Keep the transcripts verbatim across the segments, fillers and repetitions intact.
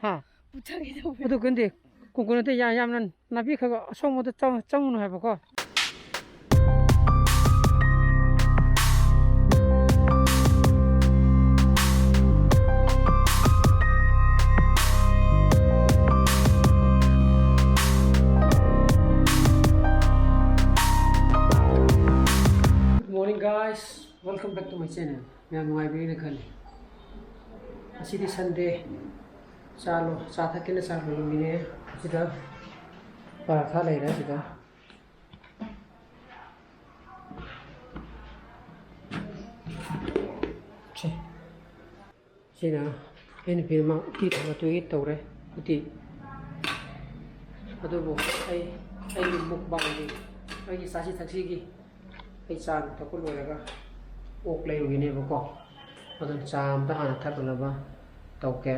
ꯍꯥ? ꯄꯨꯊꯒꯦ ꯇꯧꯕ꯫ ꯑꯗꯨ ꯈꯪꯗꯦ, ꯀꯨꯡꯀꯨ ꯅꯠꯇꯦ, ꯌꯥꯝ, ꯌꯥꯝꯅ ꯅꯥꯄꯤ ꯈꯔ ꯈꯔ ꯑꯁꯣꯡꯕꯗ ꯆꯪ-, ꯆꯪꯉꯨꯅꯨ ꯍꯥꯏꯕꯀꯣ꯫ Good morning, guys. Welcome back to my channel. ꯃꯌꯥꯝ ꯅꯨꯡꯉꯥꯏꯕꯤꯔꯤꯅ ꯈꯜꯂꯤ꯫ ꯉꯁꯤꯗꯤ Sunday꯫ ꯆꯥ ꯂꯣ-, ꯆꯥ ꯊꯛꯀꯦꯅ ꯆꯥ ꯂꯣꯜꯂꯝꯃꯤꯅꯦ꯫ ꯑꯁꯤꯗ ꯄꯔꯥꯊꯥ ꯂꯩꯔꯦ꯫ ꯑꯁꯤꯗ ꯁꯦ꯫ ꯁꯤꯅ ꯑꯩ ꯅꯨꯄꯤ ꯑꯃ ꯎꯇꯤ ꯊꯣꯡꯒꯠꯇꯣꯏꯒꯤ ꯇꯧꯔꯦ꯫ ꯎꯇꯤ꯫ ꯑꯗꯨꯕꯨ ꯑꯩ, ꯑꯩꯒꯤ mukbangꯒꯤ, ꯑꯩꯒꯤ ꯆꯥꯁꯤ ꯊꯛꯁꯤꯒꯤ ꯑꯩ ꯆꯥ ꯊꯛꯄ ꯂꯣꯏꯔꯒ ꯑꯣꯛ ꯂꯩꯔꯨꯒꯤꯅꯦꯕꯀꯣ꯫ ꯑꯗꯨꯅ ꯆꯥ ꯑꯝꯇ ꯍꯥꯟꯅ ꯊꯛꯅꯅꯕ ꯇꯧꯒꯦ꯫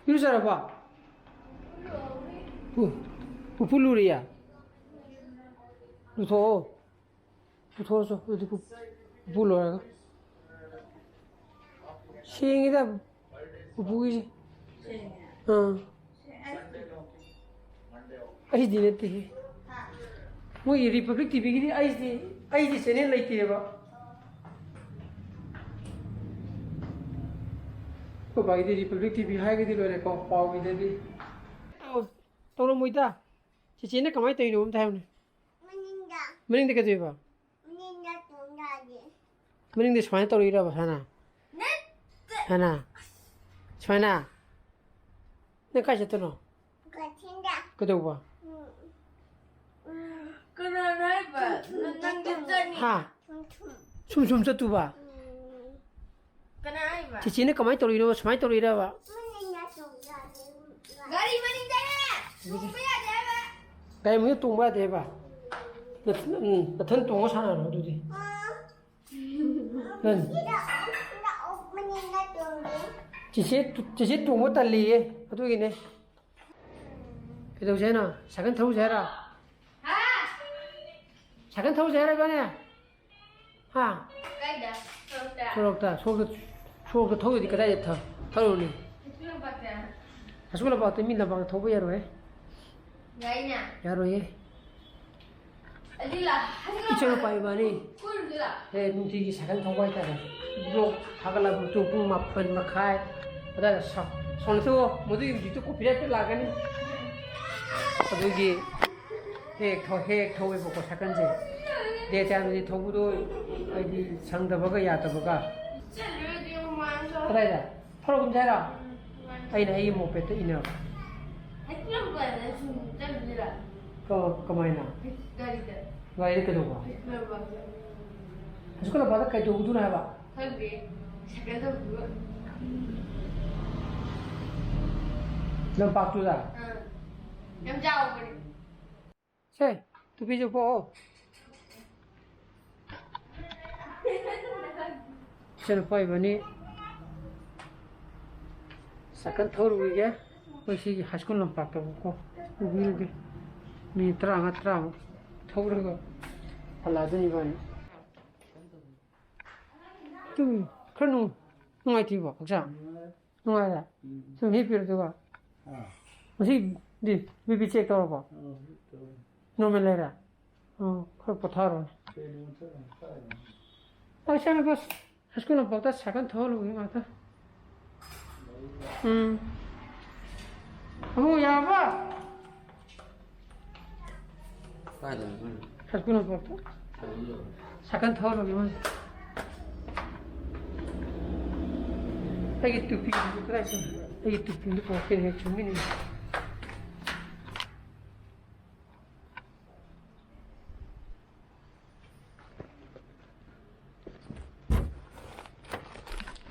ꯏꯔꯨꯖꯔꯕꯣ? ꯎ, ꯎꯐꯨ ꯂꯨꯔꯤꯌꯦ? ꯂꯨꯊꯣꯛꯑꯣ꯫ ꯄꯨꯊꯣꯛꯑꯁꯨ ꯑꯗꯨꯗꯤ ꯄꯨ-, ꯄꯨ ꯂꯣꯏꯔꯒ꯫ ꯁꯦꯡꯉꯤꯗ ꯄꯨꯄꯨꯒꯤꯁꯦ꯫ ꯑꯥ꯫ ꯑꯩꯗꯤ ꯅꯠꯇꯦꯍꯦ꯫ ꯃꯣꯏꯒꯤ Republic TVꯒꯤꯗꯤ ꯑꯩꯗꯤ, ꯑꯩꯗꯤ channel ꯂꯩꯇꯦꯕ꯫ ꯑꯩꯈꯣꯏ ꯕꯥꯒꯤꯗꯤ Republic TV ꯍꯥꯏꯔꯒꯗꯤ ꯂꯣꯏꯔꯦꯀꯣ, ꯄꯥꯎꯒꯤꯗꯗꯤ꯫ ꯑꯧ, ꯇꯧꯔꯝꯃꯣꯏꯗ꯫ ꯆꯦꯆꯦꯅ ꯀꯃꯥꯏꯅ ꯇꯧꯔꯤꯅꯣ ꯑꯝꯇ ꯍꯥꯏꯌꯨꯅꯦ꯫ ꯃꯅꯤꯡꯗ꯫ ꯃꯅꯤꯡꯗ ꯀꯩꯗꯧꯔꯤꯕ? ꯃꯅꯤꯡꯗ ꯇꯣꯡ ꯌꯥꯗꯦ꯫ ꯃꯅꯤꯡꯗ ꯁꯨꯃꯥꯏꯅ ꯇꯧꯔꯛꯏꯔꯕ, ꯁꯅꯥ? ꯅꯠꯇꯦ꯫ ꯁꯅꯥ, ꯁꯨꯃꯥꯏꯅ? ꯅꯪ ꯀꯥꯏ ꯆꯠꯇꯣꯏꯅꯣ? ꯀꯩꯊꯦꯜꯗ꯫ ꯀꯩꯗꯧꯕ? ꯎꯝ꯫ ꯎꯝ꯫ ꯀꯅꯥꯅ ꯍꯥꯏꯕ? ꯊꯨꯝ ꯊꯨꯝ ꯅꯪ-, ꯅꯪꯗꯤ ꯆꯠꯇꯣꯏꯅꯦ꯫ ꯆꯠꯅꯤ꯫ ꯍꯥ? ꯊꯨꯝ ꯊꯨꯝ꯫ ꯁꯨꯝ ꯁꯨꯝ ꯆꯠꯇꯨꯕ? ꯎꯝ꯫ ꯀꯅꯥ ꯍꯥꯏꯕ? ꯆꯦꯆꯦꯅ ꯀꯃꯥꯏꯅ ꯇꯧꯔꯤꯅꯣ? ꯁꯨꯃꯥꯏꯅ ꯇꯧꯔꯤꯔꯕ? ꯃꯅꯤꯡꯗ ꯇꯣꯡ ꯌꯥꯗꯦ꯫ ꯒꯥꯔꯤ ꯃꯅꯤꯡꯗꯅꯦ ꯇꯣꯡꯕ ꯌꯥꯗꯦ ꯍꯥꯏꯕ꯫ ꯒꯥꯔꯤ ꯃꯅꯤꯡꯗ ꯇꯣꯡꯕ ꯌꯥꯗꯦ ꯍꯥꯏꯕ? ꯅꯊꯟ-, ꯎꯝ, ꯅꯊꯟ ꯇꯣꯡꯉ ꯁꯥꯟꯅꯔꯣ ꯑꯗꯨꯗꯤ꯫ ꯑꯥ꯫ ꯅꯪ꯫ ꯁꯤꯗ ꯑꯣꯛ, ꯁꯤꯗ ꯑꯣꯛ ꯃꯅꯤꯡꯗ ꯇꯣꯡꯒꯦ꯫ ꯆꯦꯆꯦ, ꯆꯦꯆꯦ ꯇꯣꯡꯕ ꯇꯜꯂꯤꯌꯦ, ꯑꯗꯨꯒꯤꯅꯦ꯫ ꯀꯩꯗꯧꯁꯦ ꯍꯥꯏꯅꯣ? ꯁꯥꯏꯀꯜ ꯊꯧꯔꯨꯁꯦ ꯍꯥꯏꯔꯣ? ꯍꯥ? ꯁꯥꯏꯀꯜ ꯊꯧꯔꯨꯁꯦ ꯍꯥꯏꯔꯣ ꯏꯕꯥꯅꯤ? ꯍꯥ? ꯀꯥꯏꯗ? ꯁꯣꯔꯣꯛꯇ? ꯁꯣꯔꯣꯛꯇ, ꯁꯣꯔꯣꯛꯇ, ꯁꯣꯔꯣꯛꯇ ꯊꯧꯗ꯭ꯔꯗꯤ ꯀꯗꯥꯏꯗ ꯊ-, ꯊꯧꯔꯨꯅꯤ? ꯏꯁꯄꯤꯠ ꯂꯝꯄꯥꯛ ꯑꯁꯨꯛ ꯂꯝꯄꯥꯛꯇ ꯃꯤ ꯂꯝꯄꯥꯛꯇ ꯊꯧꯕ ꯌꯥꯔꯣꯏ꯫ ꯌꯥꯏꯅꯦ꯫ ꯌꯥꯔꯣꯏꯌꯦ꯫ ꯑꯗꯨꯗꯤ ꯂꯥ-, ꯍꯧꯖꯤꯛ ꯏꯆꯟ ꯅꯨꯄꯥ ꯏꯕꯥꯅꯤ꯫ ꯀꯣꯏꯔꯨꯗꯣꯏꯔꯥ? ꯍꯦ, ꯅꯨꯡꯇꯤꯒꯤ ꯁꯥꯏꯀꯜ ꯊꯧꯕ ꯍꯥꯏꯇꯥꯔꯦ꯫ ꯕ꯭ꯂꯣꯛ ꯊꯥꯒꯠꯂꯕ ꯃꯇꯨꯡ ꯄꯨꯡ ꯃꯥꯄꯟ ꯃꯈꯥꯏ ꯑꯗꯨꯋꯥꯏꯗ ꯁꯥꯎ-, ꯁꯥꯎꯅꯁꯨ ꯃꯗꯨꯒꯤ ꯍꯧꯖꯤꯛꯇ copyright ꯂꯥꯛꯀꯅꯤ꯫ ꯑꯗꯨꯒꯤ ꯍꯦꯛ ꯊꯧ-, ꯍꯦꯛ ꯊꯧꯋꯦꯕꯀꯣ ꯁꯥꯏꯀꯜꯁꯦ꯫ Day timeꯗꯗꯤ ꯊꯧꯕꯗꯣ ꯍꯥꯏꯗꯤ ꯁꯪꯗꯕꯒ ꯌꯥꯗꯕꯒ꯫ ꯆꯠꯂꯨꯔꯗꯤ ꯃꯃꯥꯡꯁꯨ꯫ ꯀꯗꯥꯏꯗ? ꯊꯧꯔꯒꯨꯝꯁꯦ ꯍꯥꯏꯔꯣ? ꯎꯝ, ꯃꯃꯥꯡꯁꯨ꯫ ꯑꯩꯅ ꯑꯩꯒꯤ mopedꯇ ꯏꯟꯅꯕ꯫ ꯍꯦꯛ ꯌꯧꯕꯒ ꯁꯨꯝ ꯆꯠꯂꯨꯁꯤꯔꯥ? ꯀ-, ꯀꯃꯥꯏꯅ? ꯒꯥꯔꯤꯗ꯫ ꯒꯥꯔꯤꯗ ꯀꯩꯗꯧꯕ? ꯍꯦꯛ ꯌꯧꯕꯒ꯫ ꯍꯧꯖꯤꯛ ꯂꯝꯄꯥꯛꯇ ꯀꯩꯗꯧꯗꯣꯏꯅꯣ ꯍꯥꯏꯕ? ꯈꯪꯗꯦ꯫ ꯁꯥꯏꯀꯜ ꯊꯧꯕꯗꯨꯒ꯫ ꯂꯝꯄꯥꯛꯇꯨꯗ? ꯑꯥ꯫ ꯌꯥꯝ ꯆꯥꯎꯕꯅꯦ꯫ ꯁꯦ, ꯇꯨꯄꯤꯁꯨ ꯄꯣꯛꯑꯣ꯫ ꯏꯆꯟꯅꯨꯄꯥ ꯏꯕꯥꯅꯤ ꯁꯥꯏꯀꯜ ꯊꯧꯔꯨꯈꯤꯒꯦ꯫ ꯑꯩꯈꯣꯏ ꯁꯤꯒꯤ high school ꯂꯝꯄꯥꯛꯇꯕꯨꯀꯣ꯫ ꯄꯨꯕꯤꯔꯨꯒꯦ꯫ ꯃꯤꯅꯤꯠ ꯇꯔꯥꯃꯉꯥ, ꯇꯔꯥꯃꯨꯛ ꯊꯧꯔꯒ ꯍꯜꯂꯛꯑꯗꯣꯏꯅꯤ ꯏꯕꯥꯅꯤ꯫ ꯇꯨꯝ, ꯈꯔ ꯅꯨꯡ-, ꯅꯨꯡꯉꯥꯏꯇ꯭ꯔꯤꯕꯣ ꯍꯛꯆꯥꯡ? ꯅꯨꯡꯉꯥꯏꯔꯦ? ꯎꯝ꯫ ꯁꯨꯝ ꯍꯤꯞꯄꯤꯔꯣ ꯑꯗꯨꯒ? ꯑꯥ꯫ ꯉꯁꯤꯗꯤ BP check ꯇꯧꯔꯕꯣ? ꯑꯥ, ꯇꯧꯔꯦ꯫ Normal ꯂꯩꯔꯦ? ꯑꯣ, ꯈꯔ ꯄꯣꯊꯥꯔꯣꯅꯦ꯫ ꯀꯩꯅꯣ ꯃꯊꯛ ꯌꯥꯝ ꯀꯥꯏꯅꯦ꯫ ꯑꯩ ꯁꯥꯟꯅꯕ high school ꯂꯝꯄꯥꯛꯇ ꯁꯥꯏꯀꯜ ꯊꯧꯍꯜꯂꯨꯒꯦ ꯉꯥꯛꯇ꯫ ꯎꯝ꯫ ꯑꯃꯨꯛ ꯌꯥꯔꯕ? ꯀꯥꯏꯗꯅꯣ ꯑꯩꯈꯣꯏꯅ ꯁꯥꯏꯀꯜ ꯂꯝꯄꯥꯛꯇ꯫ ꯁꯥꯏꯀꯜ ꯊꯧꯔꯒꯦ ꯃꯥꯁꯦ꯫ ꯑꯩꯒꯤ ꯇꯨꯄꯤꯗꯨꯁꯨ ꯀꯗꯥꯏ ꯆꯠꯈ꯭ꯔꯦ? ꯑꯩꯒꯤ ꯇꯨꯄꯤꯗꯨ ꯄꯣꯀꯦꯠ ꯍꯦꯛ ꯆꯨꯝꯃꯤꯅꯦ꯫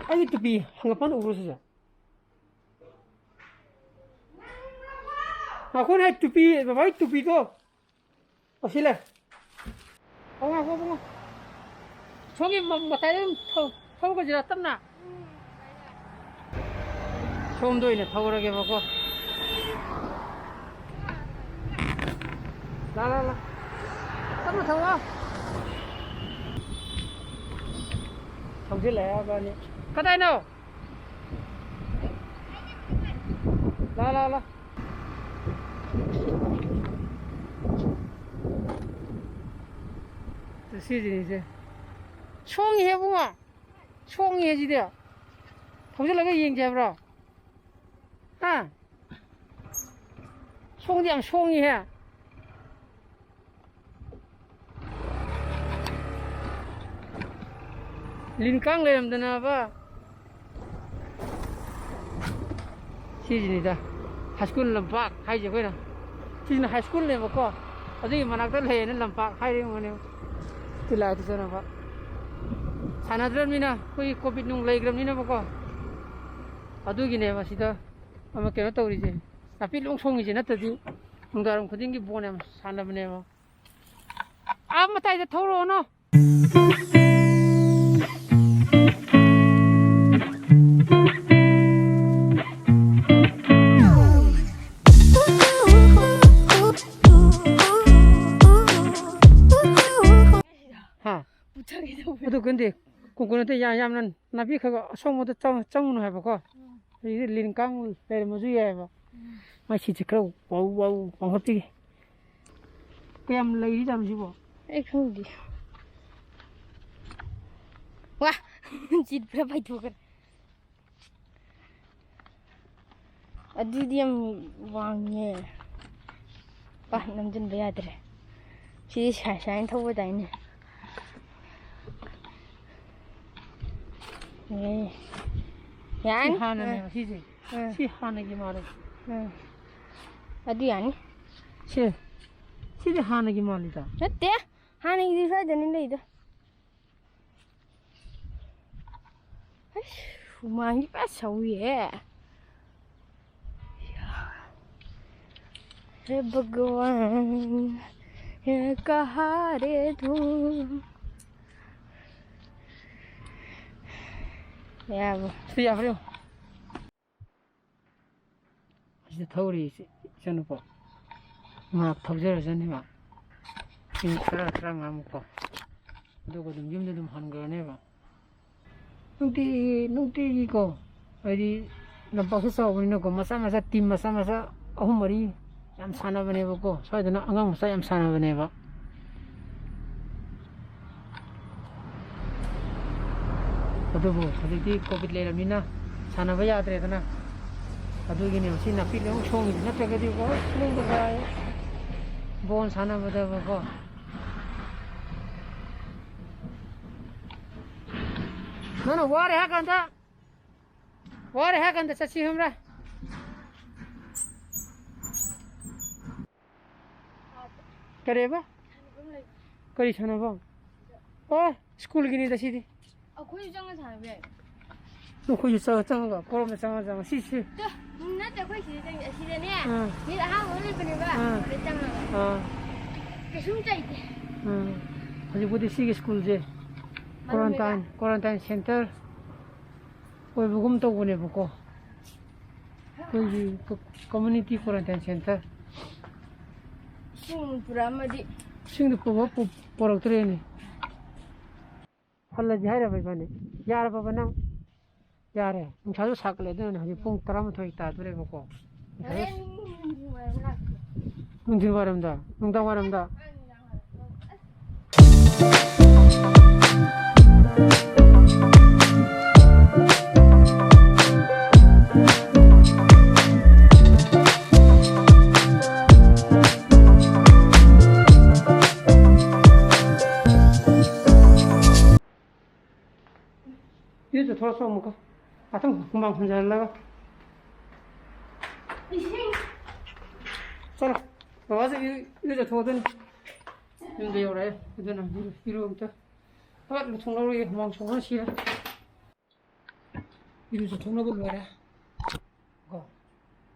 ꯑꯩꯒꯤ ꯇꯨꯄꯤ ꯍꯪꯒꯄꯥꯟ ꯎꯕ꯭ꯔꯣ ꯁꯤꯁꯦ? ꯉꯥꯏꯈꯣꯅꯦ, ꯇꯨꯄꯤ, ꯕꯕꯥꯒꯤ ꯇꯨꯄꯤꯗꯣ꯫ ꯑꯣ, ꯁꯤ ꯂꯩ꯫ ꯑꯣ, ꯉꯥꯏꯈꯣ, ꯉꯥꯏꯈꯣ꯫ ꯁꯣꯝꯒꯤ ꯃ-, ꯃꯇꯥꯏꯗ ꯑꯗꯨꯝ ꯊꯧ-, ꯊꯧꯈ꯭ꯔꯁꯤꯔꯥ ꯇꯞꯅ? ꯁꯣꯝꯗ ꯑꯣꯏꯅ ꯊꯧꯔꯒꯦꯕꯀꯣ꯫ ꯂꯥ, ꯂꯥ, ꯂꯥ꯫ ꯇꯞꯅ ꯊꯧꯔꯣ꯫ ꯊꯧꯖꯤꯜꯂꯛꯑꯦ ꯏꯕꯥꯅꯤ꯫ ꯀꯗꯥꯏꯅꯣ? ꯂꯥ, ꯂꯥ, ꯂꯥ꯫ ꯁꯤꯁꯤꯅꯤꯁꯦ꯫ ꯁꯣꯡꯉꯤꯍꯦ ꯏꯕꯨꯡꯉꯣ꯫ ꯁꯣꯡꯉꯤꯍꯦ ꯁꯤꯗꯤ꯫ ꯊꯧꯖꯤꯜꯂꯒ ꯌꯦꯡꯁꯦ ꯍꯥꯏꯕ꯭ꯔꯣ? ꯍꯥ? ꯁꯣꯡꯗꯤ ꯌꯥꯝ ꯁꯣꯡꯉꯤꯍꯦ꯫ ꯂꯤꯟ ꯀꯥꯡ ꯂꯩꯔꯝꯗꯅꯕ꯫ ꯁꯤꯁꯤꯅꯤꯗ ꯍꯥꯏ ꯁ꯭ꯀꯨꯜ ꯂꯝꯄꯥꯛ ꯍꯥꯏꯁꯦ ꯑꯩꯈꯣꯏꯅ꯫ ꯁꯤꯁꯤꯅ ꯍꯥꯏ ꯁ꯭ꯀꯨꯜꯅꯦꯕꯀꯣ꯫ ꯑꯗꯨꯒꯤ ꯃꯅꯥꯛꯇ ꯂꯩꯌꯦꯅ ꯂꯝꯄꯥꯛ ꯍꯥꯏꯔꯤꯕꯅꯦꯕ꯫ ꯇꯤꯂꯥꯏ ꯇꯤꯟꯅꯕ꯫ ꯁꯥꯟꯅꯗ꯭ꯔꯕꯅꯤꯅ ꯑꯩꯈꯣꯏꯒꯤ ꯀꯣꯚꯤꯗ ꯅꯨꯡ ꯂꯩꯈ꯭ꯔꯕꯅꯤꯅꯕꯀꯣ꯫ ꯑꯗꯨꯒꯤꯅꯦꯕ ꯁꯤꯗ ꯑꯃ ꯀꯩꯅꯣ ꯇꯧꯔꯤꯁꯦ꯫ ꯅꯥꯄꯤ ꯂꯣꯡ ꯁꯣꯡꯉꯤꯁꯦ ꯅꯠꯇ꯭ꯔꯗꯤ ꯅꯨꯡꯗꯥꯡꯋꯥꯏꯔꯝ ꯈꯨꯗꯤꯡꯒꯤ ꯕꯣꯜ ꯌꯥꯝ ꯁꯥꯟꯅꯕꯅꯦꯕ꯫ ꯑꯥ ꯃꯇꯥꯏꯗ ꯊꯧꯔꯛꯑꯣꯅꯣ꯫ ꯍꯥ? ꯄꯨꯊꯒꯦ ꯇꯧꯕ꯫ ꯑꯗꯨ ꯈꯪꯗꯦ, ꯀꯣꯡꯀꯣꯟ ꯅꯠꯇꯦ, ꯌꯥ-, ꯌꯥꯝꯅ ꯅꯥꯄꯤ ꯈꯔ ꯈꯔ ꯑꯁꯣꯡꯕꯗ ꯆꯪ-, ꯆꯪꯒꯅꯨ ꯍꯥꯏꯕꯀꯣ꯫ ꯎꯝ꯫ ꯑꯗꯒꯤꯗꯤ ꯂꯤꯟ ꯀꯥꯡ ꯂꯩꯔꯝꯕꯁꯨ ꯌꯥꯏꯑꯕ꯫ ꯎꯝ꯫ ꯃꯥꯏ ꯁꯤꯠꯁꯦ ꯈꯔ ꯋꯥꯎ ꯋꯥꯎ ꯄꯥꯡꯈꯠꯄꯤꯒꯦ꯫ ꯀꯌꯥꯝ ꯂꯩꯔꯤꯖꯥꯠꯅꯣ ꯁꯤꯕꯣ? ꯑꯩ ꯈꯪꯗꯦ꯫ ꯋꯥ! ꯁꯤꯠ ꯄꯨꯔꯥ ꯄꯥꯏꯊꯣꯛꯈ꯭ꯔꯦ꯫ ꯑꯗꯨꯗꯤ ꯌꯥꯝ ꯋꯥꯡꯉꯦ꯫ ꯄꯥ, ꯅꯝꯖꯤꯟꯕ ꯌꯥꯗ꯭ꯔꯦ꯫ ꯁꯤꯗꯤ ꯁꯥꯏ ꯁꯥꯏꯅ ꯊꯧꯕ ꯇꯥꯏꯅꯦ꯫ ꯑꯦ꯫ ꯁꯤ ꯌꯥꯅꯤ꯫ ꯍꯥꯟꯅꯅꯦꯕ ꯑ, ꯁꯤꯁꯦ꯫ ꯑ꯫ ꯁꯤ ꯍꯥꯟꯅꯒꯤ ꯃꯥꯜꯂꯦ꯫ ꯑ꯫ ꯑꯗꯨ ꯌꯥꯅꯤ꯫ ꯁꯦ, ꯁꯤꯗꯤ ꯍꯥꯟꯅꯒꯤ ꯃꯥꯜꯂꯤꯗ꯫ ꯅꯠꯇꯦ꯫ ꯍꯥꯟꯅꯒꯤꯗꯤ ꯁ꯭ꯋꯥꯏꯗꯅꯤ ꯂꯩꯗꯣ꯫ ꯑꯁ, ꯍꯨꯃꯥꯡꯗꯤ ꯐꯖ ꯁꯧꯏꯍꯦ꯫ ꯍꯦ ꯚꯒꯋꯥꯟ, ꯍꯦ ꯀꯍꯥ ꯔꯦ ꯇꯨ꯫ ꯌꯥꯕ꯭ꯔꯣ? ꯁꯤ ꯌꯥꯕ꯭ꯔꯣ? ꯑꯁꯤꯗ ꯊꯧꯔꯤ ꯏꯆꯦ-, ꯏꯆꯟꯅꯨꯄꯥ꯫ ꯉꯥꯏꯍꯥꯛ ꯊꯧꯖꯔꯖꯅꯤꯕ꯫ ꯃꯤꯅꯤꯠ ꯇꯔꯥ, ꯇꯔꯥꯃꯉꯥꯃꯨꯛꯀꯣ꯫ ꯑꯗꯨꯒ ꯑꯗꯨꯝ ꯌꯨꯝꯗ ꯑꯗꯨꯝ ꯍꯟꯈ꯭ꯔꯅꯦꯕ꯫ ꯅꯨꯡꯇꯤ-, ꯅꯨꯡꯇꯤꯒꯤꯀꯣ꯫ ꯍꯥꯏꯗꯤ ꯂꯝꯄꯥꯛꯁꯨ ꯆꯥꯎꯕꯅꯤꯅꯀꯣ, ꯃꯆꯥ ꯃꯆꯥ, ꯇꯤꯝ ꯃꯆꯥ ꯃꯆꯥ ꯑꯍꯨꯝ ꯃꯔꯤ ꯌꯥꯝ ꯁꯥꯟꯅꯕꯅꯦꯕꯀꯣ꯫ ꯁ꯭ꯋꯥꯏꯗꯅ ꯑꯉꯥꯡ ꯃꯆꯥ ꯌꯥꯝ ꯁꯥꯟꯅꯕꯅꯦꯕ꯫ ꯑꯗꯨꯕꯨ ꯍꯧꯖꯤꯛꯇꯤ ꯀꯣꯚꯤꯗ ꯂꯩꯔꯕꯅꯤꯅ ꯁꯥꯟꯅꯕ ꯌꯥꯗ꯭ꯔꯦꯗꯅ꯫ ꯑꯗꯨꯒꯤꯅꯦꯕ ꯁꯤ ꯅꯥꯄꯤ ꯂꯣꯏ ꯁꯣꯡꯉꯤꯁꯦ, ꯅꯠꯇ꯭ꯔꯒꯗꯤꯀꯣ, ꯑꯁ, ꯅꯣꯡꯗ ꯀꯥꯏ ꯕꯣꯜ ꯁꯥꯟꯅꯕꯗꯕꯀꯣ꯫ ꯅꯪꯅ ꯋꯥꯔꯦ ꯍꯥꯏ ꯀꯥꯟꯗ, ꯋꯥꯔꯦ ꯍꯥꯏ ꯀꯥꯟꯗ ꯆꯠꯁꯤ ꯈꯪꯕ꯭ꯔꯥ? ꯀꯔꯤꯕ? ꯀꯔꯤ ꯁꯥꯟꯅꯐꯝ? ꯑꯣ, ꯁ꯭ꯀꯨꯜꯒꯤꯅꯤꯗ ꯁꯤꯗꯤ꯫ ꯑꯩꯈꯣꯏꯁꯨ ꯆꯪꯉ ꯁꯥꯟꯅꯕ ꯌꯥꯏ꯫ ꯅꯈꯣꯏꯁꯨ ꯆꯪꯉ, ꯆꯪꯉꯒ, ꯀꯣꯔꯣꯝꯗ ꯆꯪꯉ, ꯆꯪꯉ꯫ ꯁꯤ, ꯁꯤ꯫ ꯇꯨ, ꯅꯠꯇꯦ, ꯑꯩꯈꯣꯏ ꯁꯤꯗ ꯆꯪꯉ-, ꯑꯁꯤꯗꯅꯦ꯫ ꯑꯥ꯫ ꯃꯤ ꯑꯍꯥꯡꯕ ꯑꯃ ꯂꯩꯕꯅꯦꯕ꯫ ꯑꯥ꯫ ꯑꯗꯨꯗ ꯆꯪꯉꯒ꯫ ꯑꯥ꯫ ꯀꯩꯁꯨꯝ ꯆꯩꯗꯦ꯫ ꯑꯥ꯫ ꯍꯧꯖꯤꯛꯄꯨꯗꯤ ꯁꯤꯒꯤ ꯁ꯭ꯀꯨꯜꯁꯦ ꯃꯅꯨꯡꯗ꯫ Quarantine, quarantine center ꯑꯣꯏꯕꯒꯨꯝ ꯇꯧꯕꯅꯦꯕꯀꯣ꯫ ꯑꯩꯈꯣꯏꯒꯤ ꯀ-, community quarantine center꯫ ꯏꯁꯤꯡ ꯄꯨꯔꯛꯑꯝꯃꯗꯤ꯫ ꯏꯁꯤꯡꯗꯣ ꯄꯨꯔꯛ-, ꯄꯨ-, ꯄꯨꯔꯛꯇ꯭ꯔꯦꯅꯦ꯫ ꯍꯜꯂꯁꯤ ꯍꯥꯏꯔꯕ ꯏꯕꯥꯅꯤ? ꯌꯥꯔꯕꯕ ꯅꯪ? ꯌꯥꯔꯦ꯫ ꯅꯨꯡꯁꯥꯁꯨ ꯁꯥꯒꯠꯂꯦ, ꯑꯗꯨꯅꯅꯦ ꯍꯧꯖꯤꯛ ꯄꯨꯡ ꯇꯔꯥꯃꯥꯊꯣꯏ ꯇꯥꯗꯣꯔꯦꯕꯀꯣ꯫ ꯍꯣꯔꯦꯟ ꯅꯨꯡꯊꯤꯜ ꯋꯥꯏꯔꯝ ꯂꯥꯛꯀꯦ꯫ ꯅꯨꯡꯊꯤꯜ ꯋꯥꯏꯔꯝꯗ? ꯅꯨꯡꯗꯥꯡ ꯋꯥꯏꯔꯝꯗ? ꯑ, ꯅꯨꯡꯗꯥꯡ ꯋꯥꯏꯔꯝ꯫ ꯑꯁ꯫ ꯏꯔꯨꯖꯊꯣꯛꯑꯁꯨ ꯑꯃꯨꯛꯀ꯫ ꯉꯥꯛꯇꯪ ꯍꯨꯃꯥꯡ ꯍꯟꯖꯍꯜꯂꯒ꯫ ꯏꯁꯤꯡ꯫ ꯆꯠꯂꯣ꯫ ꯕꯕꯥꯁꯨ ꯏꯔꯨ-, ꯏꯔꯨꯖꯊꯣꯛꯑꯗꯣꯏꯅꯤ꯫ ꯌꯨꯝꯗ ꯌꯧꯔꯛꯑꯦ꯫ ꯑꯗꯨꯅ ꯏꯔꯨ, ꯏꯔꯨ ꯑꯝꯇ ꯐꯠ ꯂꯨꯊꯣꯛꯅꯔꯨꯒꯦ꯫ ꯍꯨꯃꯥꯡ ꯁꯧꯕꯅ ꯁꯤꯔꯦ꯫ ꯏꯔꯨꯖꯊꯣꯛꯅꯕ ꯂꯣꯏꯔꯦ꯫ ꯀꯣ꯫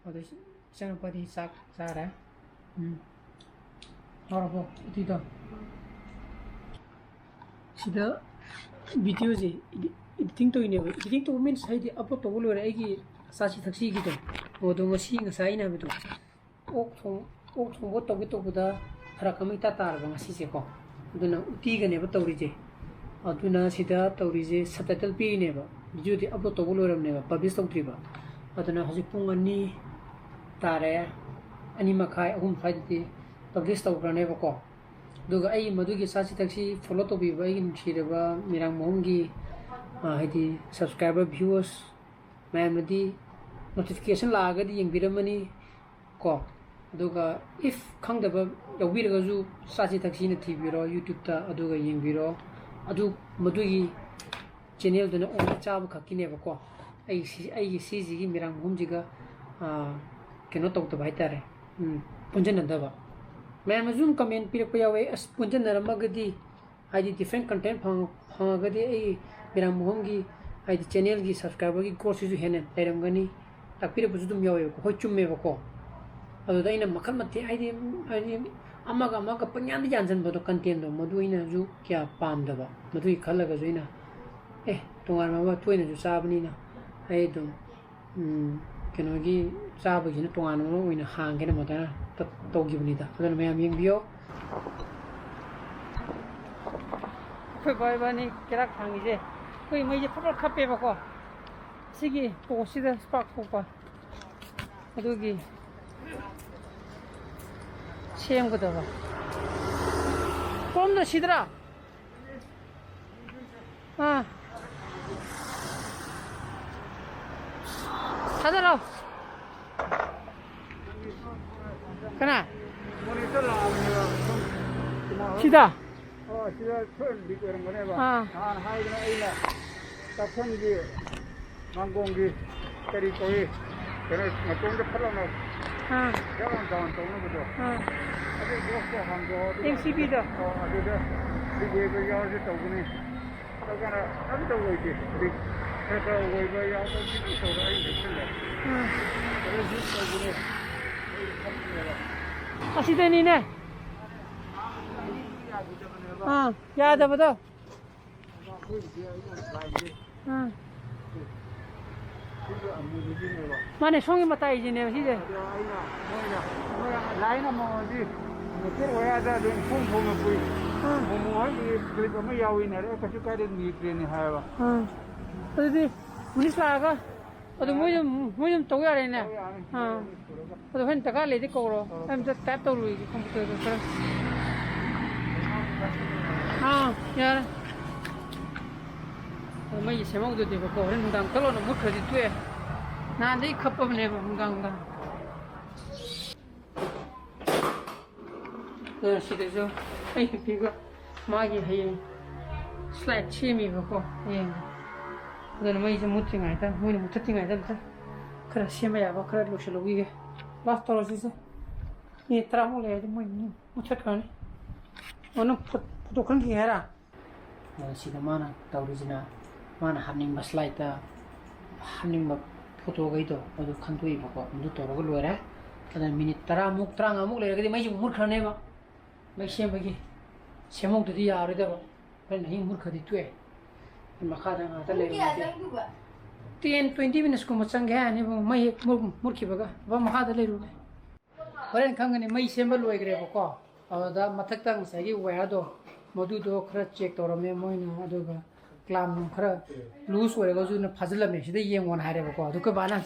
ꯑꯗꯩ ꯏꯆꯥꯅꯨꯄꯥꯗꯤ ꯆꯥꯛ ꯆꯥꯔꯦ꯫ ꯎꯝ꯫ ꯍꯥꯎꯔꯕꯣ ꯎꯇꯤꯗꯣ? ꯁꯤꯗ videoꯁꯦ ꯏꯗꯤ-, editing ꯇꯧꯔꯤꯅꯦꯕ꯫ Editing ꯇꯧꯕ means ꯍꯥꯏꯗꯤ upload ꯇꯧꯕ ꯂꯣꯏꯔꯦ ꯑꯩꯒꯤ ꯆꯥꯁꯤ ꯊꯛꯁꯤꯒꯤꯗꯣ꯫ ꯑꯣ, ꯑꯗꯣ ꯉꯁꯤ ꯉꯁꯥꯏ ꯑꯩꯅ ꯍꯥꯏꯕꯗꯣ꯫ ꯑꯣꯛ ꯊꯣꯡ-, ꯑꯣꯛ ꯊꯣꯡꯕ ꯇꯧꯒꯦ ꯇꯧꯕꯗ ꯐꯔꯛ ꯑꯃ ꯏꯇꯥ ꯇꯥꯔꯕ ꯉꯁꯤꯁꯦꯀꯣ꯫ ꯑꯗꯨꯅ ꯎꯇꯤꯒꯅꯦꯕ ꯇꯧꯔꯤꯁꯦ꯫ ꯑꯗꯨꯅ ꯁꯤꯗ ꯇꯧꯔꯤꯁꯦ subtitle ꯄꯤꯔꯤꯅꯦꯕ꯫ Videoꯗꯤ upload ꯇꯧꯕ ꯂꯣꯏꯔꯕꯅꯦꯕ, publish ꯇꯧꯗ꯭ꯔꯤꯕ꯫ ꯑꯗꯨꯅ ꯍꯧꯖꯤꯛ ꯄꯨꯡ ꯑꯅꯤ ꯇꯥꯔꯦ, ꯑꯅꯤ ꯃꯈꯥꯏ, ꯑꯍꯨꯝ ꯁ꯭ꯋꯥꯏꯗꯗꯤ ꯄꯕ꯭ꯂꯤꯁ ꯇꯧꯈ꯭ꯔꯅꯦꯕꯀꯣ꯫ ꯑꯗꯨꯒ ꯑꯩ ꯃꯗꯨꯒꯤ ꯆꯥꯁꯤ ꯊꯛꯁꯤ ꯐꯣꯂꯣ ꯇꯧꯕꯤꯕ ꯑꯩꯒꯤ ꯅꯨꯡꯁꯤꯔꯕ ꯃꯤꯔꯥꯡ ꯃꯍꯨꯝꯒꯤ, ꯑ, ꯍꯥꯏꯗꯤ ꯁꯕꯁꯀ꯭ꯔꯥꯏꯕꯔ, ꯚ꯭ꯌꯨꯋꯔꯁ ꯃꯌꯥꯝꯅꯗꯤ ꯅꯣꯇꯤꯐꯤꯀꯦꯁꯟ ꯂꯥꯛꯑꯒꯗꯤ ꯌꯦꯡꯕꯤꯔꯝꯃꯅꯤ ꯀꯣ꯫ ꯑꯗꯨꯒ ꯏꯐ ꯈꯪꯗꯕ ꯌꯥꯎꯕꯤꯔꯒꯁꯨ ꯆꯥꯁꯤ ꯊꯛꯁꯤꯅ ꯊꯤꯕꯤꯔꯣ ꯌꯨꯇ꯭ꯌꯨꯕꯇ, ꯑꯗꯨꯒ ꯌꯦꯡꯕꯤꯔꯣ꯫ ꯑꯗꯨ ꯃꯗꯨꯒꯤ ꯆꯦꯅꯦꯜꯗꯨꯅ ꯑꯣꯡꯂꯤ ꯆꯥꯕ ꯈꯛꯀꯤꯅꯦꯕꯀꯣ꯫ ꯑꯩ ꯁꯤ-, ꯑꯩꯒꯤ ꯁꯤꯁꯤꯒꯤ ꯃꯤꯔꯥꯡ ꯑꯍꯨꯝꯁꯤꯒ, ꯑꯥ, ꯀꯩꯅꯣ ꯇꯧꯗꯕ ꯍꯥꯏꯇꯥꯔꯦ, ꯎꯝ, ꯄꯨꯟꯁꯤꯟꯅꯗꯕ꯫ ꯃꯌꯥꯝꯅꯁꯨ ꯑꯗꯨꯝ ꯀꯃꯦꯟ ꯄꯤꯔꯛꯄ ꯌꯥꯎꯋꯦ, "ꯑꯁ, ꯄꯨꯟꯁꯤꯟꯅꯔꯝꯃꯒꯗꯤ, ꯍꯥꯏꯗꯤ ꯗꯤꯐ꯭ꯔꯦꯟ ꯀꯟꯇꯦꯟ ꯐꯪ-, ꯐꯪꯉꯒꯗꯤ ꯑꯩ ꯃꯤꯔꯥꯡ ꯑꯍꯨꯝꯒꯤ, ꯍꯥꯏꯗꯤ ꯆꯦꯅꯦꯜꯒꯤ ꯁꯕꯁꯀ꯭ꯔꯥꯏꯕꯔꯒꯤ ꯒ꯭ꯔꯣꯠꯁꯤꯁꯨ ꯍꯦꯟꯅ ꯂꯩꯔꯝꯒꯅꯤ", ꯇꯥꯛꯄꯤꯔꯛꯄꯁꯨ ꯑꯗꯨꯝ ꯌꯥꯎꯋꯦꯕꯀꯣ꯫ ꯍꯣꯏ, ꯆꯨꯝꯃꯦꯕꯀꯣ꯫ ꯑꯗꯨꯗ ꯑꯩꯅ ꯃꯈꯜ ꯃꯊꯦꯜ, ꯍꯥꯏꯗꯤ, ꯍꯥꯏꯗꯤ ꯑꯃꯒ ꯑꯃꯒ ꯄꯪꯌꯥꯟꯗ ꯌꯥꯟꯁꯤꯟꯕꯗꯣ, ꯀꯟꯇꯦꯟꯗꯣ, ꯃꯗꯨ ꯑꯩꯅꯁꯨ ꯀꯌꯥ ꯄꯥꯝꯗꯕ꯫ ꯃꯗꯨꯒꯤ ꯈꯜꯂꯒꯁꯨ ꯑꯩꯅ, ꯑꯦ, ꯇꯣꯉꯥꯟꯕ ꯑꯃ ꯇꯣꯏꯅꯁꯨ ꯆꯥꯕꯅꯤꯅ ꯑꯩ ꯑꯗꯨꯝ, ꯎꯝ, ꯀꯩꯅꯣꯒꯤ ꯆꯥꯕꯒꯤꯁꯤꯅ ꯇꯣꯉꯥꯟꯕ ꯑꯃ ꯑꯣꯏꯅ ꯍꯥꯡꯒꯦꯅ ꯃꯗꯨꯃꯥꯏꯅ ꯇ-, ꯇꯧꯈꯤꯕꯅꯤꯗ꯫ ꯑꯗꯨꯅ ꯃꯌꯥꯝ ꯌꯦꯡꯕꯤꯌꯣ꯫ ꯑꯩꯈꯣꯏ ꯕꯥ ꯏꯕꯥꯅꯤ ꯀꯦꯔꯥꯛ ꯊꯥꯡꯉꯤꯁꯦ, ꯑꯩꯈꯣꯏ ꯃꯩꯁꯦ ꯐꯠ ꯐꯠ ꯈꯞꯄꯦꯕꯀꯣ꯫ ꯁꯤꯒꯤ ꯄꯣꯁꯁꯤꯗ ꯁ꯭ꯄꯥꯔꯛ ꯊꯣꯛꯄ꯫ ꯑꯗꯨꯒꯤ ꯁꯦꯝꯒꯗꯕ꯫ ꯀꯣꯝꯗ ꯁꯤꯗ꯭ꯔꯥ? ꯑꯥ꯫ ꯊꯥꯗꯔꯣ꯫ ꯀꯅꯥ? ꯃꯣꯅꯤꯇꯔ ꯂꯥꯛꯑꯕꯅꯦꯕ, ꯁꯨꯝ ꯏꯃꯥ ꯍꯣꯏ꯫ ꯁꯤꯗ? ꯑꯣ, ꯁꯤꯗ ꯊꯣꯛꯑꯦ, ꯂꯤꯛ ꯑꯣꯏꯔꯝꯒꯅꯦꯕ꯫ ꯑꯥ꯫ ꯅꯍꯥꯟ ꯍꯥꯏꯗꯅ ꯑꯩꯅ ꯇꯥꯛꯁꯟꯒꯤ ꯃꯥꯡꯒꯣꯡꯒꯤ ꯀꯔꯤ ꯀꯧꯏ? ꯀꯩꯅꯣ, ꯃꯇꯣꯟꯗ ꯐꯠ ꯂꯥꯎꯅ ꯑꯥ꯫ ꯌꯥꯝ ꯌꯥꯝ ꯆꯥꯎꯅ ꯇꯧꯅꯕꯗꯣ꯫ ꯑꯥ꯫ ꯑꯗꯨ ꯕꯣꯛꯁꯇꯣ ꯍꯥꯡꯗꯣꯛꯑꯣ, ꯑꯗꯨꯒ ꯑꯦꯝ ꯁꯤ ꯕꯤꯗꯣ꯫ ꯑꯣ, ꯑꯗꯨꯗ ꯂꯤꯛ ꯑꯣꯏꯕ ꯌꯥꯎꯔꯁꯨ ꯇꯧꯒꯅꯤ꯫ ꯑꯗꯨꯒ ꯑꯝꯇ ꯑꯣꯏꯗꯦ꯫ ꯂꯤꯛ ꯈꯔ ꯈꯔ ꯑꯣꯏꯕ ꯌꯥꯎꯕ ꯈꯤꯇꯪ ꯇꯧꯔ ꯑꯩ ꯂꯩꯁꯤꯜꯂꯦ꯫ ꯑꯥ꯫ ꯑꯗꯨ ꯌꯨꯝ ꯇꯧꯕꯅꯦ꯫ ꯑꯩ ꯈꯪꯗꯦꯕ꯫ ꯑꯁꯤꯗꯅꯤꯅꯦ꯫ ꯑꯥ, ꯌꯥꯗꯕꯗꯣ꯫ ꯑꯥ꯫ ꯃꯥꯅꯦ, ꯁꯣꯝꯒꯤ ꯃꯇꯥꯏꯁꯤꯅꯦꯕ ꯁꯤꯁꯦ꯫ ꯑꯗꯣ ꯑꯩꯅ, ꯃꯣꯏꯅ, ꯃꯣꯏ ꯂꯥꯏꯟ ꯑꯃꯃꯝꯗꯤ ꯃꯦꯇꯦꯜ ꯋꯥꯌꯔꯗ ꯑꯗꯨꯝ ꯐꯣꯡ ꯐꯣꯡꯅ ꯄꯨꯏ꯫ ꯑꯥ꯫ ꯃꯣꯃꯣ ꯍꯣꯏꯒꯤ ꯀ꯭ꯂꯤꯞ ꯑꯃ ꯌꯥꯎꯏꯅꯦ, ꯑꯗꯣ ꯀꯩꯁꯨ ꯀꯥꯏꯗꯦ, ꯅꯦꯠꯇ꯭ꯔꯦꯅꯦ ꯍꯥꯏꯌꯦꯕ꯫ ꯑꯥ꯫ ꯑꯗꯨꯗꯤ ꯄꯨꯂꯤꯁ ꯂꯥꯛꯑꯒ ꯑꯗꯨ ꯃꯣꯏ ꯑꯗꯨꯝ ꯃꯣꯏ ꯑꯗꯨꯝ ꯇꯧ ꯌꯥꯔꯦꯅꯦ꯫ ꯑꯥ꯫ ꯑꯗꯣ ꯍꯣꯔꯦꯟ ꯗꯔꯀꯥꯔ ꯂꯩꯗꯤ ꯀꯧꯔꯣ꯫ ꯑꯩ ꯑꯝꯇ ꯇꯥꯏꯞ ꯇꯧꯔꯨꯏꯒꯦ ꯀꯝꯄ꯭ꯌꯨꯇꯔꯗ ꯈꯔ꯫ ꯑꯥ, ꯌꯥꯔꯦ꯫ ꯑꯗꯣ ꯃꯩꯁꯦ ꯁꯦꯝꯍꯧꯗꯣꯏꯅꯦꯕꯀꯣ꯫ ꯍꯣꯔꯦꯟ ꯅꯨꯡꯗꯥꯡ ꯇꯛ ꯂꯥꯎꯅ ꯃꯨꯠꯈ꯭ꯔꯗꯤ ꯇꯣꯛꯑꯦ꯫ ꯅꯍꯥꯟꯗꯩ ꯈꯞꯄꯕꯅꯦꯕ ꯅꯨꯡꯗꯥꯡ ꯅꯨꯡꯗꯥꯡ꯫ ꯑꯗꯨꯅ ꯁꯤꯗꯁꯨ ꯑꯩ ꯅꯨꯄꯤꯒ ꯃꯥꯒꯤ ꯍꯌꯦꯡ ꯁ꯭ꯂꯥꯏꯠ ꯁꯦꯝꯃꯤꯕꯀꯣ ꯍꯌꯦꯡ꯫ ꯑꯗꯨꯅ ꯃꯩꯁꯦ ꯃꯨꯠꯇ꯭ꯔꯤꯉꯩꯗ, ꯃꯣꯏꯅ ꯃꯨꯠꯊꯠꯇ꯭ꯔꯤꯉꯩꯗ ꯑꯝꯇ ꯈꯔ ꯁꯦꯝꯕ ꯌꯥꯕ ꯈꯔ ꯂꯣꯏꯁꯤꯜꯍꯧꯈꯤꯒꯦ꯫ ꯕꯥꯁ ꯇꯧꯔꯁꯤꯁꯦ꯫ ꯃꯤꯅꯤꯠ ꯇꯔꯥꯃꯨꯛ ꯂꯩꯔꯗꯤ ꯃꯣꯏ ꯃꯨꯠꯊꯠꯈ꯭ꯔꯅꯤ꯫ ꯑꯣ, ꯅꯪ ꯐꯣ-, ꯐꯣꯇꯣ ꯈꯟꯈꯤꯒꯦ ꯍꯥꯏꯔ? ꯑ, ꯁꯤꯗ ꯃꯥꯅ ꯇꯧꯔꯤꯁꯤꯅ, ꯃꯥꯅ ꯍꯥꯞꯅꯤꯡꯕ ꯁ꯭ꯂꯥꯏꯠꯇ ꯍꯥꯞꯅꯤꯡꯕ ꯐꯣꯇꯣꯈꯩꯗꯣ ꯑꯗꯨ ꯈꯟꯗꯣꯛꯏꯕꯀꯣ꯫ ꯑꯗꯨ ꯇꯧꯔꯒ ꯂꯣꯏꯔꯦ꯫ ꯑꯗꯨꯅ ꯃꯤꯅꯤꯠ ꯇꯔꯥꯃꯨꯛ, ꯇꯔꯥꯃꯉꯥꯃꯨꯛ ꯂꯩꯔꯒꯗꯤ ꯃꯩꯁꯦ ꯑꯃꯨꯛ ꯃꯨꯠꯈ꯭ꯔꯅꯦꯕ꯫ ꯃꯩ ꯁꯦꯝꯕꯒꯤ ꯁꯦꯝꯍꯧꯗ꯭ꯔꯗꯤ ꯌꯥꯔꯣꯏꯗꯕ꯫ ꯍꯣꯔꯦꯟ ꯑꯍꯤꯡ ꯃꯨꯠꯈ꯭ꯔꯗꯤ ꯇꯣꯛꯑꯦ꯫ ꯃꯈꯥꯗ ꯉꯥꯛꯇ ꯄꯨꯡ ꯀꯌꯥ ꯂꯩꯔꯨꯔꯗꯤ꯫ ꯆꯪꯗꯣꯏꯕ? Ten, twenty minutes ꯀꯨꯝꯕ ꯆꯪꯒꯦ ꯍꯥꯏꯔꯅꯤ, ꯃꯩ ꯍꯦꯛ ꯃꯨꯠ-, ꯃꯨꯠꯈꯤꯕꯒ꯫ ꯕꯕꯥ, ꯃꯈꯥꯗ ꯂꯩꯔꯨꯒꯦ꯫ ꯍꯣꯔꯦꯟ ꯈꯪꯒꯅꯤ꯫ ꯃꯩ ꯁꯦꯝꯕ ꯂꯣꯏꯈ꯭ꯔꯦꯕꯀꯣ꯫ ꯑꯗꯨꯗ ꯃꯊꯛꯇ ꯉꯁꯥꯏꯒꯤ ꯋꯥꯌꯔꯗꯣ, ꯃꯗꯨꯗꯣ ꯈꯔ ꯆꯦꯛ ꯇꯧꯔꯝꯃꯦ ꯃꯣꯏꯅ, ꯑꯗꯨꯒ ꯀ꯭ꯂꯥꯝ ꯅꯨꯡ ꯈꯔ ꯂꯨꯖ ꯑꯣꯏꯔꯒꯁꯨ ꯅ ꯐꯥꯖꯤꯜꯂꯝꯃꯦ꯫ ꯁꯤꯗ ꯌꯦꯡꯉꯣꯅ ꯍꯥꯏꯔꯦꯕꯀꯣ꯫ ꯑꯗꯨ ꯑꯩꯈꯣꯏ ꯕꯥꯅ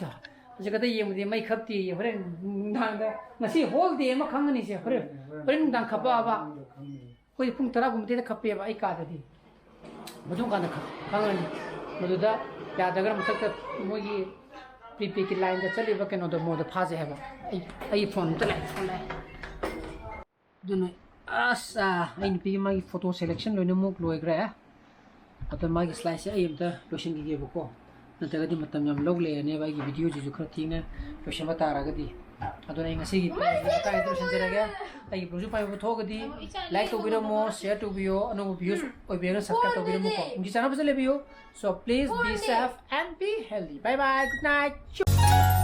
ꯍꯧꯖꯤꯛ ꯈꯛꯇ ꯌꯦꯡꯕꯗꯤ ꯃꯩ ꯈꯞꯇꯦꯌꯦ꯫ ꯍꯣꯔꯦꯟ ꯅꯨꯡꯗꯥꯡꯗ, ꯉꯁꯤ ꯍꯣꯜ ꯗꯦ ꯑꯃ ꯈꯪꯒꯅꯤꯁꯦ꯫ ꯍꯣꯔꯦꯟ, ꯍꯣꯔꯦꯟ ꯅꯨꯡꯗꯥꯡ ꯈꯞꯄꯛꯑꯕ꯫ ꯑꯩꯈꯣꯏꯗꯤ ꯄꯨꯡ ꯇꯔꯥꯒꯨꯝꯕꯗꯩꯗ ꯈꯞꯄꯦꯕ ꯑꯩ ꯀꯥꯗꯗꯤ꯫ ꯃꯗꯨꯝ ꯀꯥꯟꯗ ꯈꯪ-, ꯈꯪꯉꯅꯤ꯫ ꯃꯗꯨꯗ ꯌꯥꯗ꯭ꯔꯒꯅ ꯃꯊꯛꯇ ꯃꯣꯏꯒꯤ ꯄ꯭ꯔꯤꯄꯦꯗꯀꯤ ꯂꯥꯏꯟꯗ ꯆꯠꯂꯤꯕ ꯀꯩꯅꯣꯗꯣ, ꯃꯣꯏꯗ ꯐꯥꯖꯩ ꯍꯥꯏꯕ꯫ ꯑꯩ, ꯑꯩꯒꯤ ꯐꯣꯟ ꯑꯝꯇ ꯂꯥꯛꯑꯦ, ꯐꯣꯟ ꯂꯥꯛꯑꯦ꯫ ꯑꯗꯨꯅ, ꯑꯁ, ꯑꯥ, ꯑꯩ ꯅꯨꯄꯤꯒꯤ ꯃꯥꯒꯤ ꯐꯣꯇꯣ ꯁꯦꯂꯦꯛꯁꯟ ꯂꯣꯏꯅꯃꯛ ꯂꯣꯏꯈ꯭ꯔꯦ꯫ ꯑꯗꯣ ꯃꯥꯒꯤ ꯁ꯭ꯂꯥꯏꯠꯁꯦ ꯑꯩ ꯑꯝꯇ ꯂꯣꯏꯁꯤꯟꯈꯤꯒꯦꯕꯀꯣ, ꯅꯠꯇ꯭ꯔꯒꯗꯤ ꯃꯇꯝ ꯌꯥꯝ ꯂꯧ ꯂꯩꯔꯅꯦꯕ ꯑꯩꯒꯤ ꯚꯤꯗꯤꯑꯣꯁꯤꯁꯨ ꯈꯔ ꯊꯦꯡꯅ ꯂꯣꯏꯁꯤꯟꯕ ꯇꯥꯔꯒꯗꯤ꯫ ꯑꯗꯨꯅ ꯑꯩ ꯉꯁꯤꯒꯤ ꯃꯇꯥꯡꯁꯤꯗ ꯂꯣꯏꯁꯤꯟꯖꯔꯒꯦ꯫ ꯑꯩꯒꯤ ꯕ꯭ꯂꯣꯒꯁꯨ ꯄꯥꯏꯕ ꯊꯣꯛꯑꯒꯗꯤ ꯂꯥꯏꯛ ꯇꯧꯕꯤꯔꯝꯃꯣ, ꯁꯤꯌꯔ ꯇꯧꯕꯤꯌꯣ, ꯑꯅꯧꯕ ꯚꯤꯌꯨꯁ ꯑꯣꯏꯕꯤꯔꯒꯅ ꯁꯕꯁꯀ꯭ꯔꯥꯏꯕ ꯇꯧꯕꯤꯔꯝꯃꯨꯀꯣ꯫ ꯅꯨꯡꯇꯤ ꯆꯥꯟꯅꯕꯁꯤꯗ ꯂꯩꯕꯤꯌꯨ꯫ So please be safe and be healthy. Bye bye. Good night.